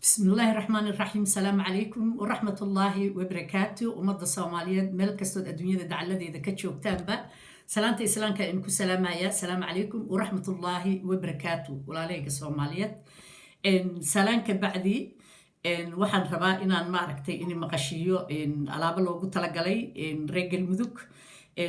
Bismillaahi raxmaani raxiim. Asalaamu calaykum waraxmatullaahi wabarakaatu. Ummadda Soomaaliyeed meel kastood adduunyada dacaladeeda ka joogtaanba, salaanta Islaamka aynu ku salaamaya. Asalaamu calaykum waraxmatullaahi wabarakaatu, walaalahayga Soomaaliyeed. Salaanka bacdi, waxaan rabaa inaan maaragtay in maqashiiyo alaabo loogu talagalay reer Galmudug.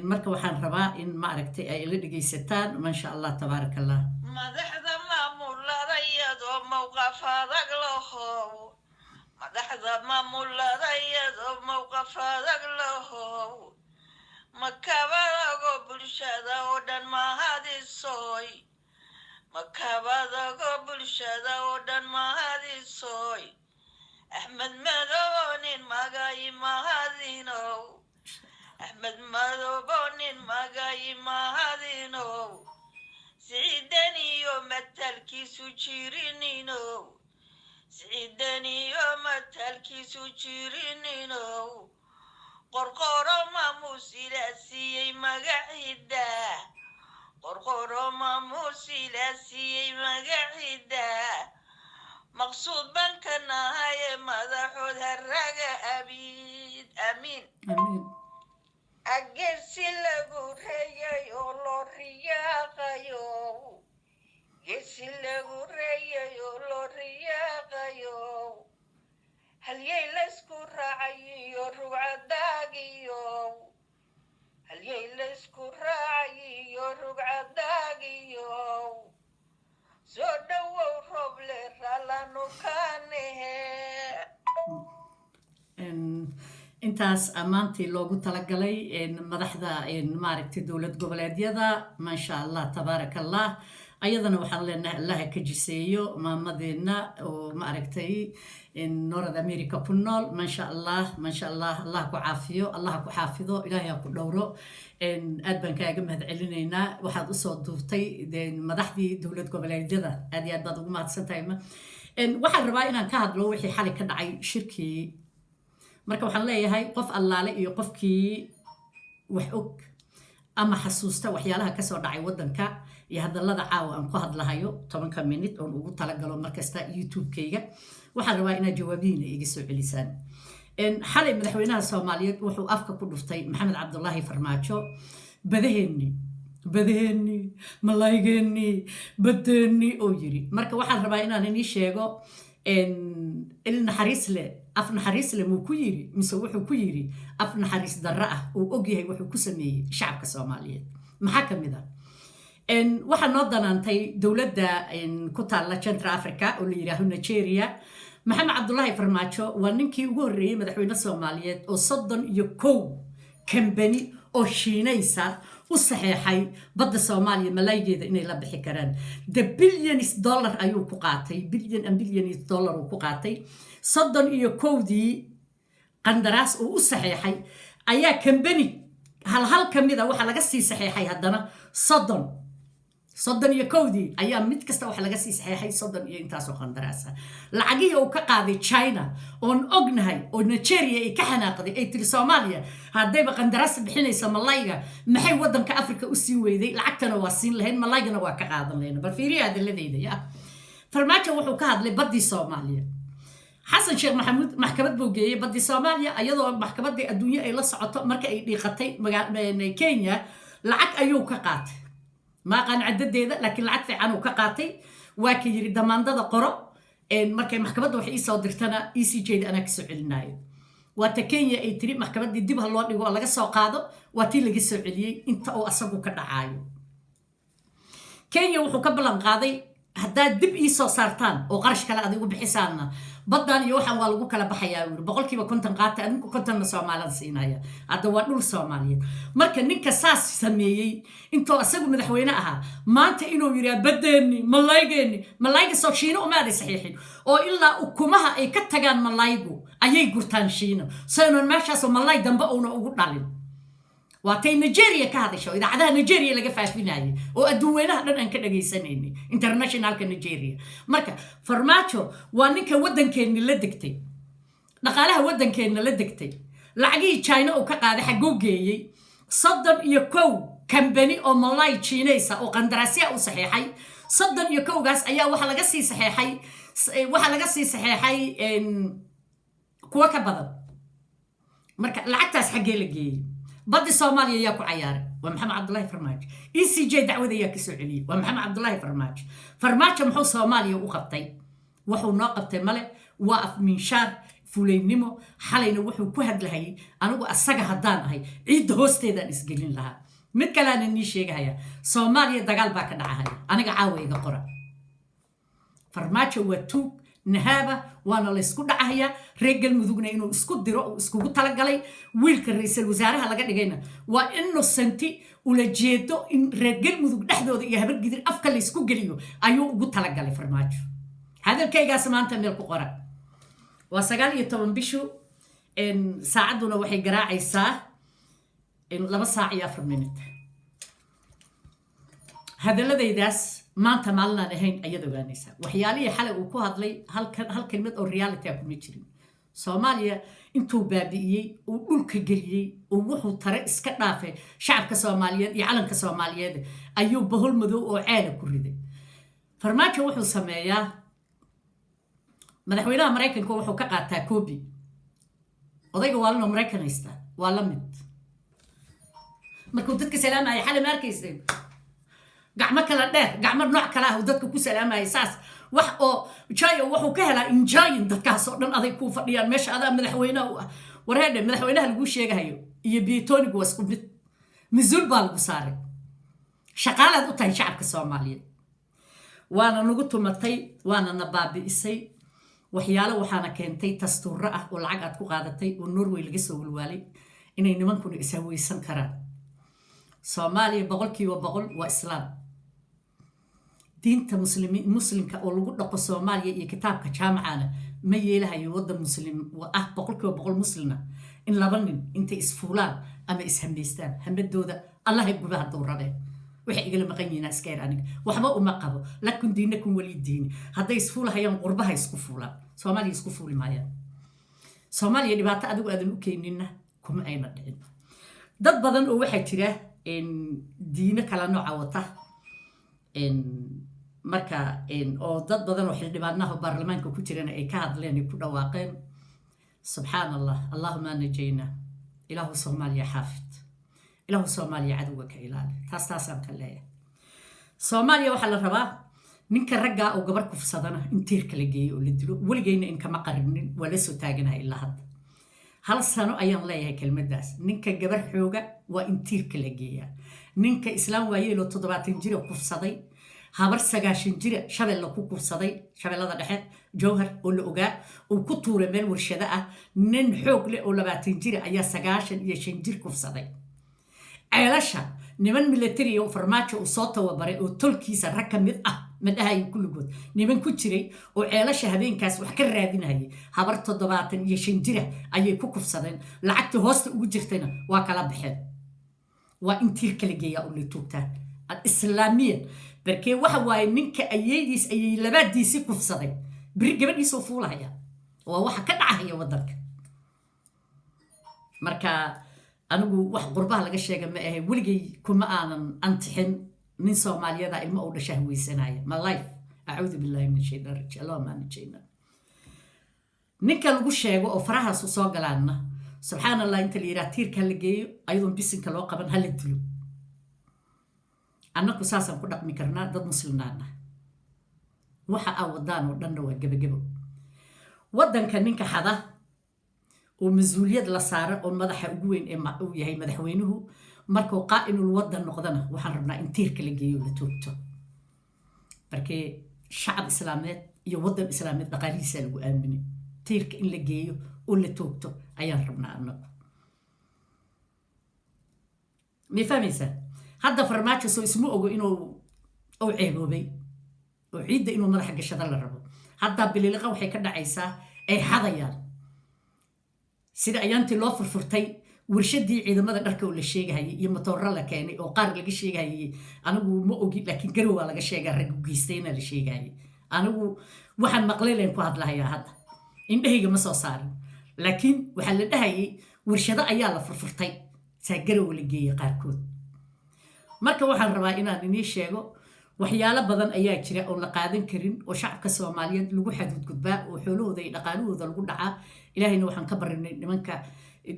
Marka waxaan rabaa in maaragtay ay ila dhegaysataan. Maasha Allah, tabaaraka Allah. Madaxda maamulada iyadoo mowqaf adag lahow, madaxda maamulada iyadoo mowqaf adag lahow, makabadago bulshada oo dhan mahadisoy, makabadago bulshada oo dhan mahadisoy. Axmed Madoobo nin magayi mahadinow, Axmed Madoobo nin magayi mahadinow, Siciidaniyo matalkiisu jirininow, Siciidaniyo matalkiisu jirininow, Qorqoro maamuus ilaa siiyey magaciida, Qorqoro maamuus ilaa siiyey magaciida, maqsuud banka nahaye madaxood haraga abiid, amiin. Amiin. Geesi lagu reeyay oo loo riyaaqayo, geesi lagu reeyay oo loo riyaaqayo, halyey laysku raacay iyo rugcadaagiyo, halyey laysku raacay iyo rugcadaagiyo, soo dhowow Rooble, raalanu kanehe. Intaas ammaantii loogu talagalay madaxda maaragtay dowlad goboleedyada. Maasha Allah, tabaaraka Allah. Ayadana waxaan leenahay Allaha ka jiseeyo maamadeenna oo maaragtay North America ku nool. Maasha Allah, maasha Allah. Allah ku caafiyo, Allah ku xaafido, Ilaahay ha ku dhowro. Aad baan kaaga mahad celinaynaa waxaad usoo duubtay madaxdii dowlad goboleedyada. Aad iyo aad baad ugu mahadsan tahay. Waxaan rabaa inaan ka hadlo wixii xalay ka dhacay shirkii. Marka waxaan leeyahay qof allaale iyo qofkii wax og ama xasuusta waxyaalaha kasoo dhacay waddanka iyo hadallada caawa aan ku hadlahayo 10-ka minute oon ugu talagalo markasta YouTube-kayga, waxaan rabaa inaad jawaabihiina iga soo celisaan. Xalay madaxweynaha Soomaaliyeed wuxuu afka ku dhuftay, Maxamed Cabdulaahi Farmaajo, badaheenni, badaheenni, malaygeenni, badeennii oo yiri. Marka waxaan rabaa inaan inii sheego, il naxariis leh, af naxariis leh muu ku yiri mise wuxuu ku yiri af naxariis darro ah uu ogyahay wuxuu ku sameeyey shacabka Soomaaliyeed? Maxaa ka mid ah? Waxaa noo danaantay dowladda ku taalla Central Africa oo la yidhaaho Nigeria. Maxamed Cabdulaahi Farmaajo waa ninkii ugu horreeyey madaxweyne Soomaaliyeed oo 31 kambani oo Shiinaysa u saxeexay badda Soomaaliya malaygeeda inay la bixi karaan. The billions dollar ayuu ku qaatay, billion and billions dollar uu ku qaatay. 31-dii qandaraas uu u saxeexay ayaa kambani hal hal ka mida waxaa laga sii saxeexay haddana 30. 31-dii ayaa mid kasta waxa laga sii saxeexay 30 iyo intaasoo qandaraasa. Lacagihii uu ka qaaday China oon ognahay oo Nigeria ay ka xanaaqday, ay tiri Soomaaliya haddayba qandaraas bixinaysa malayga, maxay waddanka Africa u siin weyday? Lacagtana waa siin lahayn, malaygana waa ka qaadan lahayn. Bal fiiriya adaladeyda ya. Farmaajo wuxuu ka hadlay baddii Soomaaliya. Xasan Sheekh Maxamuud maxkamad buu geeyey baddii Soomaaliya, iyadoo maxkamaddii adduunye ay la socoto. Marka ay dhiiqatay Kenya, lacag ayuu ka qaatay, maaqaan caddadeeda, laakiin lacag fiican uu ka qaatay. Waa ka yiri damaandada qoro, markay maxkamadda wax iisoo dirtana ECJ da anaa kasoo celinaayo. Waata Kenya ay tiri maxkamaddii dib ha loo dhigo oo laga soo qaado. Waa tii laga soo celiyey inta uu asagu ka dhacaayo. Kenya wuxuu ka ballan qaaday, haddaad dib ii soo saartaan oo qarash kale aad igu bixisaanna, baddan iyo waxaan waa lagu kala baxayaa. Wuri 50% qaata adinku, 50-na Soomaalida siinaya. Hadda waa dhul Soomaaliyeed. Marka ninka saas sameeyey intuu asagu madaxweyne ahaa, maanta inuu yidhaa baddeenni, malaygeeni, malayga soo Shiino umaaday saxiixin oo ilaa ukumaha ay ka tagaan malaygu ayay gurtaan Shiino, saynan meeshaasoo malay dambe uuna ugu dhalin. Waatay Nigeria ka hadasho, idaacadaha Nigeria laga faafinayay oo adduunweynaha dhan aan ka dhagaysanaynay, internationalka Nigeria. Marka Farmaajo waa ninka waddankeenni la degtay, dhaqaalaha waddankeenna la degtay. Lacagihii China uu ka qaaday xagguu geeyey? 31 kambani oo malay Jiinaysa oo qandaraasya u saxiixay. 31-gaas ayaa waxaa laga sii saxeexay, waxaa laga sii saxeexay kuwo ka badan. Marka lacagtaas xaggee la geeyey? Baddi Soomaaliya ayaa ku cayaaray? Waa Maxamed Cabdullaahi Farmaajo. ECJ dacwada ayaa kasoo celiyey? Waa Maxamed Cabdullaahi Farmaajo. Farmaajo muxuu Soomaaliya u qabtay? Wuxuu noo qabtay male. Waa afmiinshaar, fulaynimo. Xalayna wuxuu ku hadlahayay, anigu asaga haddaan ahay ciidda hoosteedaan isgelin lahaa. Mid kaleana nii sheegahaya: Soomaaliya dagaal baa ka dhacahaya. Aniga caawa iga qora, Farmaajo waa tuug nahaaba, waana laysku dhacahayaa. Reer Galmudugna inuu isku diro uu iskugu talagalay. Wiilka ra-iisul wasaaraha laga dhigayna waa innocent. Ulajeedo in reer Galmudug dhexdooda iyo Habargidir afka laysku geliyo ayuu ugu talagalay Farmaajo. Hadalkaygaas maanta meel ku qora. Waa 19 bishu, saacadduna waxay garaacaysaa 2 saac iyo 4 minut. Hadaladaydaas maanta maalinaan ahayn ayaad ogaanaysaa. Waxyaalihii xalay uu ku hadlay hal kelmad oo reality ah kuma jirin. Soomaaliya intuu baabi'iyey, uu dhulka geliyey, uu wuxuu tare iska dhaafay shacabka Soomaaliyeed iyo calanka Soomaaliyeed ayuu bahol madow oo ceela ku riday. Farmaajo wuxuu sameeyaa, madaxweynaha Maraykanka wuxuu ka qaataa copy. Odayga waalinoo Maraykan haysta waa la mid. Markuu dadka salaamaya xalay, ma arkayseen gacmo kala dheer, gacmo nooc kale ah uu dadka ku salaamaya? Saas wax oo joy wuxuu ka helaa, enjoying. Dadkaas oo dhan aday kuu fadhiyaan meesha, adaa madaxweynaha u ah. Wareedhe, madaxweynaha laguu sheegahayo iyo biitonigu waa isku mid. Mas-uul baa lagu saaray, shaqaalaad u tahay shacabka Soomaaliyeed. Waana nagu tumatay, waana na baabi'isay. Waxyaalo waxaana keentay dastuuro ah oo lacag aad ku qaadatay oo Norway laga soo walwaalay inay nimankuna ishaweysan karaan. Soomaaliya 100% waa Islaam. Diinta muslimka oo lagu dhaqo Soomaaliya iyo kitaabka jaamacana ma yeelahayo waddan Muslim ah, 100% muslina, in laba nin intay isfuulaan ama ishamaystaan. Hamadooda Allaha guba hadduu rabeen. Waxay igala maqan yihiin iska yar, aniga waxba uma qabo. Lakum diinakum wali diini. Hadday isfuulahayaan, qurbaha isku fuulaan, Soomaaliya isku fuuli maayaan. Soomaaliya dhibaato adigu aadan u keeninna kuma ayna dhicin. Dad badan oo waxaa jira diino kala nooca wata. Marka oo dad badan oo xildhibaanaha baarlamaanka ku jirana ay ka hadleen, ay ku dhawaaqeen. Subxaan Allah, allahuma najayna. Ilaahu Soomaaliya xaafid, Ilaahu Soomaaliya cadowga ka ilaali. Taasaan ka leeyahay. Soomaaliya waxaa la rabaa ninka raggaa oo gabar kufsadana in tiirka la geeyo oo la dilo. Weligeyna in kama qarinin, waa la soo taaganahay ilaa hadda. Hal sano ayaan leeyahay kelmaddaas: ninka gabar xooga waa in tiirka la geeyaa. Ninka islaam waayeeloo 70 jira kufsaday, habar 90 jira Shabeella ku kufsaday, Shabeellada Dhexe, Jowhar, oo la ogaa, uu ku tuuray meel warshado ah. Nin xoog leh oo 20 jira ayaa 95 jir kufsaday. Ceelasha niman military oo Farmaajo uu soo tababaray oo tolkiisa rag ka mid ah, ma dhahayo kulligood, niman ku jiray oo ceelasha habeenkaas wax ka raadinayay, habar 75 jira ayay ku kufsadeen. Lacagtii hoosta ugu jirtayna waa kala baxeen. Waa in tiir kala geeyaa oo la tuugtaa islaamiyan. Barkee waxa waaye, ninka ayeydiis ayay labaadiisii kufsaday, beri gabadhiisoo fuulahaya. Waa waxa ka dhacahaya waddanka. Marka anigu wax qurbaha laga sheega ma ahe. Weligay kuma aanan antixin nin Soomaaliyada ilmo uu dhasha haweysanaya ma life. Acuudu billahi min ashaytaan rajim, allahuma najayna. Ninka lagu sheego oo farahaasu soo galaanna, subxaan Allah, inta la yidhaha tiirka la geeyo, ayadoon bisinka loo qaban hala dilo. Annaku saasaan ku dhaqmi karnaa, dad muslimnaana. Waxa aa wadaan oo dhanna waa gebagebo. Waddanka ninka xada oo mas-uuliyad la saaro oo madaxa ugu weyn ee uu yahay madaxweynuhu, markuu qaa'inul waddan noqdana, waxaan rabnaa in tiirka la geeyo, la toogto. Markee shacab Islaameed iyo waddan Islaameed dhaqaalihiisaa lagu aaminay. Tiirka in la geeyo oo la toogto ayaan rabnaa annagu. May fahmaysaa? Hadda Farmaajo soo isma ogo inuu uu ceeboobay oo ciidda inuu madaxa gashada la rabo. Haddaa bililiqa waxay ka dhacaysaa, ay xadayaan sida ayaantii loo furfurtay warshadii ciidamada dharka oo la sheegahayay iyo matooro la keenay oo qaar laga sheegahayay. Anigu ma ogi, laakiin Garowaa laga sheegaa, raggu geystayna la sheegahayay. Anigu waxaan maqlay leen ku hadlahayaa hadda, indhahayga ma soo saarin, laakiin waxaa la dhahayay warshado ayaa la furfurtay, saa Garowa la geeyey qaarkood. Marka waxaan rabaa inaan inii sheego Waxyaalo badan ayaa jira oon la qaadan karin oo shacabka Soomaaliyeed lagu xadgudbaa oo xoolahooda iyo dhaqaalahooda lagu dhacaa. Ilaahayna waxaan ka barinay nimanka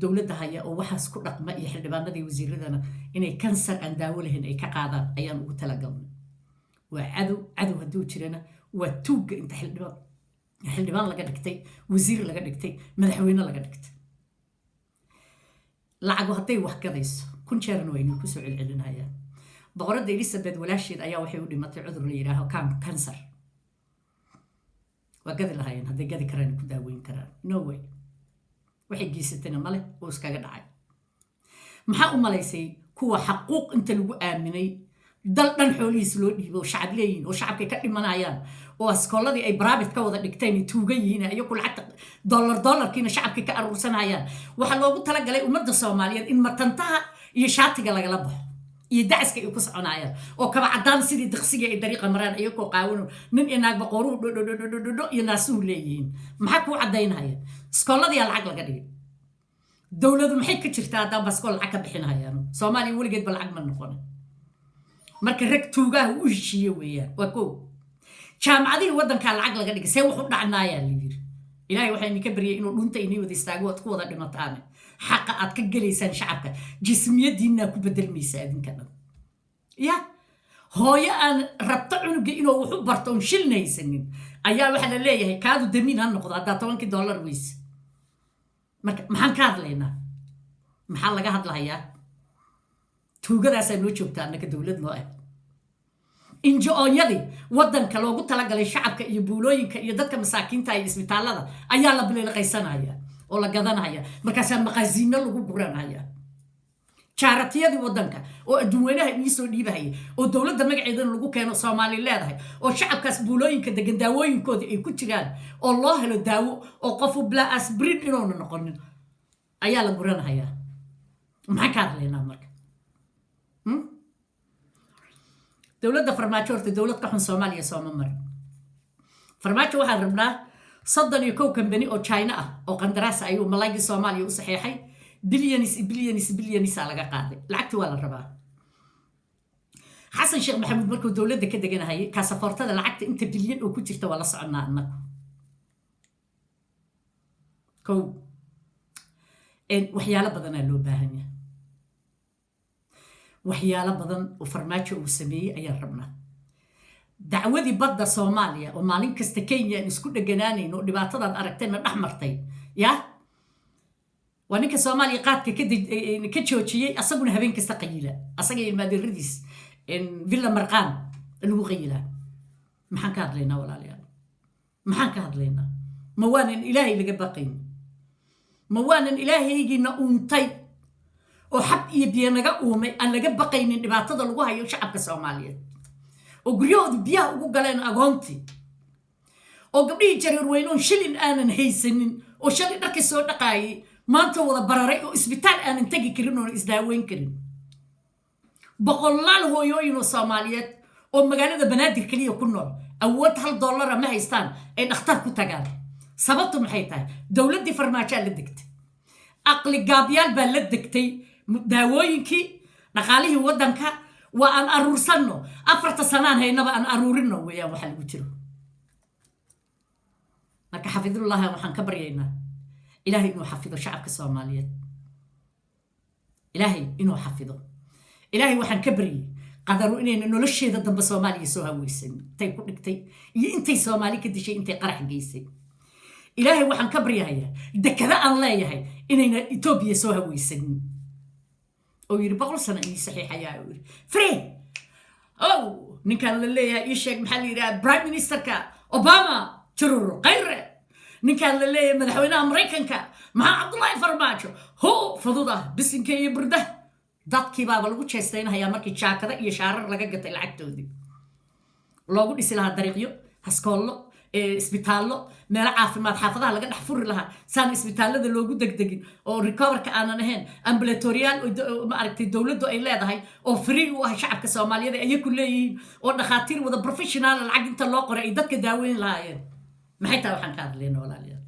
dowladda haya oo waxaas ku dhaqma iyo xildhibaanada iyo wasiiradana inay kansar aan daawo lahayn ay ka qaadaan ayaan ugu talagalnay. Waa cadow. Cadow hadduu jirana waa tuugga inta xildhibaan laga dhigtay, wasiir laga dhigtay, madaxweyne laga dhigtay. Lacagu hadday wax gadayso, kun jeerna waa inuu kusoo celcelinayaan. Boqoradda Elizabeth walaasheed ayaa waxay u dhimatay cudur la yidhaaho kansar. Waa gadi lahaayeen hadday gadi karaan, ku daaweyn karaan. No way. Waxay geysatayna male, uu iskaga dhacay. Maxaa u malaysay kuwa xaquuq inta lagu aaminay dal dhan xoolihiis loo dhiibo oo shacab leeyihin oo shacabkay ka dhimanayaan oo askooladii ay private ka wada dhigteen ay tuugan yihiin, iyagu lacagta dollar dollarkiina shacabkay ka aruursanayaan? Waxaa loogu talagalay ummadda Soomaaliyeed in matantaha iyo shaatiga lagala baxo iyo dacaska ay ku soconayaan oo kaba caddaan sidii diqsiga ay dariiqa maraan, iyagoo qaawano, nin iyo naag baqooruhu dhodhodhodhodho iyo naasuhu leeyihiin. Maxaa kuu caddaynaya? Iskooladiyaa lacag laga dhigay. Dowladu maxay ka jirtaa haddaan baskool lacag ka bixinayaan? Soomaaliya weligeedba lacag ma noqon. Marka rag tuugaha u heshiiye weeyaan. Waa kow. Jaamacadihii waddankaa lacag laga dhigay. See wax u dhacnaayaa la yiri. Ilaahay waxaa idinka baryay inuu dhunta inii wada istaago, aad ku wada dhimataane. Xaqa aad ka gelaysaan shacabka jismiyadiinaa ku bedelmaysa adinka dhan. Ya hooyo aan rabto cunuga inuu wax u barto oon shilnaysanin ayaa waxaa la leeyahay kaadu damiin ha noqdo haddaa 10-kii dollar weyse. Marka maxaan ka hadlaynaa? Maxaa laga hadlahayaa? Tuugadaasaa noo joogta annaka dowlad noo ah. NGO-yadii waddanka loogu talagalay shacabka iyo buulooyinka iyo dadka masaakiinta iyo isbitaallada ayaa la biliilqaysanaya oo la gadanaya, markaasaa maqaasiino lagu guranaya. Charity-yadii waddanka oo adduunweynaha inii soo dhiibahaya oo dowladda magaceedana lagu keeno, Soomaali leedahay, oo shacabkaas buulooyinka degan daawooyinkoodii ay ku jiraan oo loo helo daawo oo qofu bilaa asbrin inuuna noqonin ayaa la guranhayaa. Maxaan ka hadlaynaa marka? Dowladda Farmaajo horta dowlad ka xun Soomaaliya sooma marin. Farmaajo waxaan rabnaa 31 kambani oo China ah oo qandaraas ayuu malaygii Soomaaliya u saxeexay. Billions, billions, billionsa laga qaaday. Lacagti waa la rabaa. Xasan Sheekh Maxamuud markuu dowladda ka deganahayay, kaasafoortada lacagta inta bilyan oo ku jirta waa la soconnaa annagu. Kow, waxyaalo badanaa loo baahan yahay. Waxyaalo badan oo Farmaajo uu sameeyey ayaan rabnaa. Dacwadii badda Soomaaliya oo maalin kasta Kenya aan isku dheganaanayn oo dhibaatadaad aragtayna dhex martay, ya waa ninka Soomaaliya qaadka ka joojiyey, asaguna habeen kasta qayila, asaga ilmaadeeradiis Villa Marqaan lagu qayilaa. Maxaan ka hadlaynaa, walaalayaal? Maxaan ka hadlaynaa? Ma waanan Ilaahay laga baqayn? Ma waanan Ilaahaygiina uuntay oo xab iyo biyo naga uumay aan laga baqaynin dhibaatada lagu hayo shacabka Soomaaliyeed oo guryahooda biyaha ugu galeen, agoontii oo gabdhihii jareer weynoon shilin aanan haysanin oo shalay dharkii soo dhaqaayay maanta wada bararay oo isbitaal aanan tegi karin oona isdaaweyn karin, boqolaal hooyooyin oo Soomaaliyeed oo magaalada Banaadir keliya ku nool awood $1 ma haystaan ay dhakhtar ku tagaan? Sababtu maxay tahay? Dowladdii Farmaajaa la degtay, aqli gaabyaal baa la degtay daawooyinkii, dhaqaalihii waddanka. Waa aan aruursanno, 4-ta sanaan haynaba aan aruurino weeyaan waxa lagu jiro. Marka xafidullahi waxaan ka baryaynaa Ilaahay inuu xafido shacabka Soomaaliyeed, Ilaahay inuu xafido. Ilaahay waxaan ka baryay Qadaru inayna nolosheeda dambe Soomaaliya soo haweysan, intay ku dhigtay iyo intay Soomaali ka dishay, intay qarax geysay. Ilaahay waxaan ka baryahayaa dekada aan leeyahay inayna Etoobiya soo haweysanin oo yidhi 100 sano ii saxiixayaa oo yidhi free. Ow, ninkaan la leeyahay, ii sheeg, maxaa la yidhaha, prime ministerka Obama jurur Khayre, ninkaan la leeyahay madaxweynaha Maraykanka Maxaa Cabdullaahi Farmaajo, ho fudud ah bisinka iyo burdaha. Dadkii baaba lagu jeestaynahayaa markii jaakada iyo shaarar laga gatay lacagtoodii loogu dhisi lahaa dariiqyo, haskoollo, isbitaallo, meelo caafimaad xaafadaha laga dhex furi lahaa, saan isbitaallada loogu degdegin oo recoverka aanan ahayn, ambulatoriyaal maaragtay dowladdu ay leedahay oo free u ah shacabka Soomaaliyeed ay ayaku leeyihiin oo dhakhaatiir wada professional lacag inta loo qoray ay dadka daaweyn lahaayeen. Maxay tahay waxaan ka hadlayna, walaalayaal?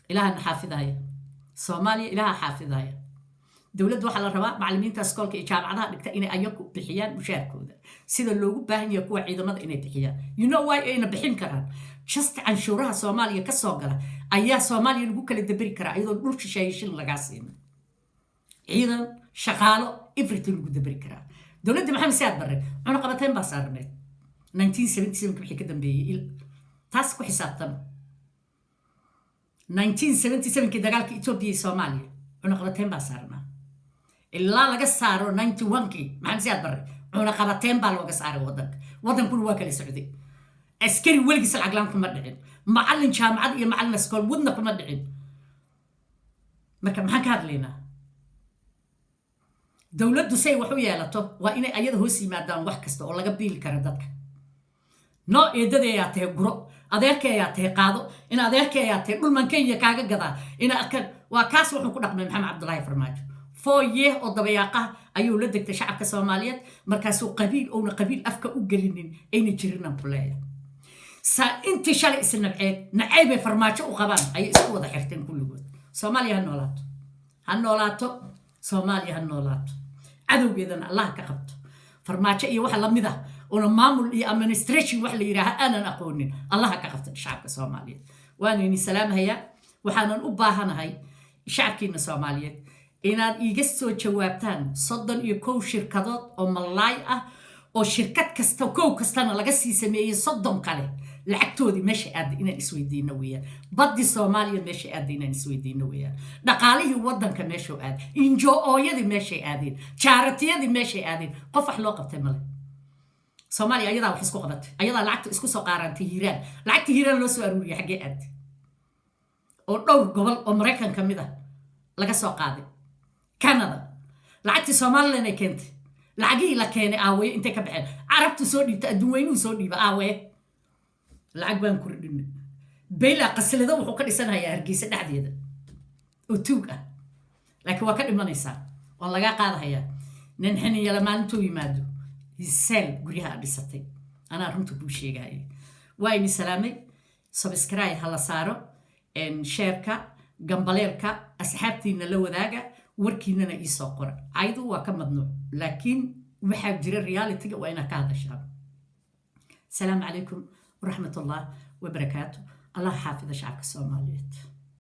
Ilaahana xaafidaya Soomaaliya, Ilaaha xaafidaya. Dowladda waxaa la rabaa macallimiinta iskoolka iyo jaamacadaha dhigta inay ayagu bixiyaan mushaarkooda, sida loogu baahan yahay kuwa ciidamada inay bixiyaan. You know why ayna bixin karaan? Just canshuuraha Soomaaliya ka soo gala ayaa Soomaaliya lagu kala daberi karaa, iyadoo dhul shisheeye shilin lagaa siinin. Ciidan, shaqaalo, everything lagu daberi karaa. Dowladda Maxamed Siyaad Barre cunaqabateyn baa saarneed 1977 wixii ka dambeeyey. Taas ku xisaabtama. 1977kii dagaalka Etoobiya iyo Soomaaliya cunaqabateyn baa saarnaa ilaa laga saaro 91kii. Maxamed Siyaad Barre cunaqabateyn baa looga saaray waddanka, waddankuna waa kala socday. Askari weligiis lacaglaan kuma dhicin, macallin jaamacad iyo macallin iskool wadna kuma dhicin. Marka maxaan ka hadlaynaa? Dowladdu say wax u yeelato waa inay ayada hoos yimaadaan wax kasta oo laga biili kara dadka. No, eedadii ayaa tahay guro, adeerkii ayaa tahay qaado, in adeerkii ayaa tahay dhulman Kenya kaaga gadaa ina arkan. Waa kaas wuxuu ku dhaqmay Maxamed Cabdulaahi Farmaajo. 4 year oo dabayaaqaha ayuu la degtay shacabka Soomaaliyeed. Markaasuu qabiil ouna qabiil afka u gelinin ayna jirinaan ku leeyahay. Saa intii shalay is nabceed nacaybay Farmaajo u qabaan ayay isku wada xirteen kulligood. Soomaaliya ha noolaato, ha noolaato, Soomaaliya ha noolaato. Cadowgeedana Allah ka qabto. Farmaajo iyo waxa lamid ah una maamul iyo administration wax la yidhaaha aanan aqoonin, Allah ka qabto shacabka Soomaaliyeed. Waan ini salaamhayaa. Waxaanan u baahanahay shacabkiina Soomaaliyeed inaad iiga soo jawaabtaan 31 shirkadood oo malaay ah, oo shirkad kasta kow kastana laga sii sameeyey 30 kale, lacagtoodii meesha aadday inaan isweydiino weeyaan. Baddii Soomaaliya meesha aadday inaan isweydiino weeyaan. Dhaqaalihii waddanka meeshuu aaday, NGO-yadii meeshay aadeen, charity-yadii meeshay aadeen. Qof wax loo qabtay male. Soomaaliya ayadaa wax isku qabatay, ayadaa lacagta isku soo qaaraantay. Hiiraan lacagta Hiiraan loo soo aruuriyay xaggee aadday, oo dhowr gobol oo Maraykan ka mid ah laga soo qaaday, Canada? Lacagtii Somalilan ay keentay, lacagihii la keenay aawaye? Intay ka baxeen? Carabtu soo dhiibta, adduun weynuhu soo dhiiba aawaye? Lacag baan kordhinay. Beyla qaslado wuxuu ka dhisanayaa Hargeysa dhexdeeda oo tuug ah, laakiin waa ka dhimanaysaa, waan lagaa qaadahayaa. Nin xiniyala maalintuu yimaado hiseel guryaha aad dhisatay. Anaa runta kuu sheegaya. Waa ini salaamay. Subscribe ha la saaro, share-ka, gambaleelka, asxaabtiina la wadaaga, warkiinana iisoo qora. Caydu waa ka madnuuc, laakiin waxaa jira reality-ga waa inaad ka hadashaan. Asalaamu calaykum waraxmat ullah wabarakaatu. Allah xaafida shacabka Soomaaliyeed.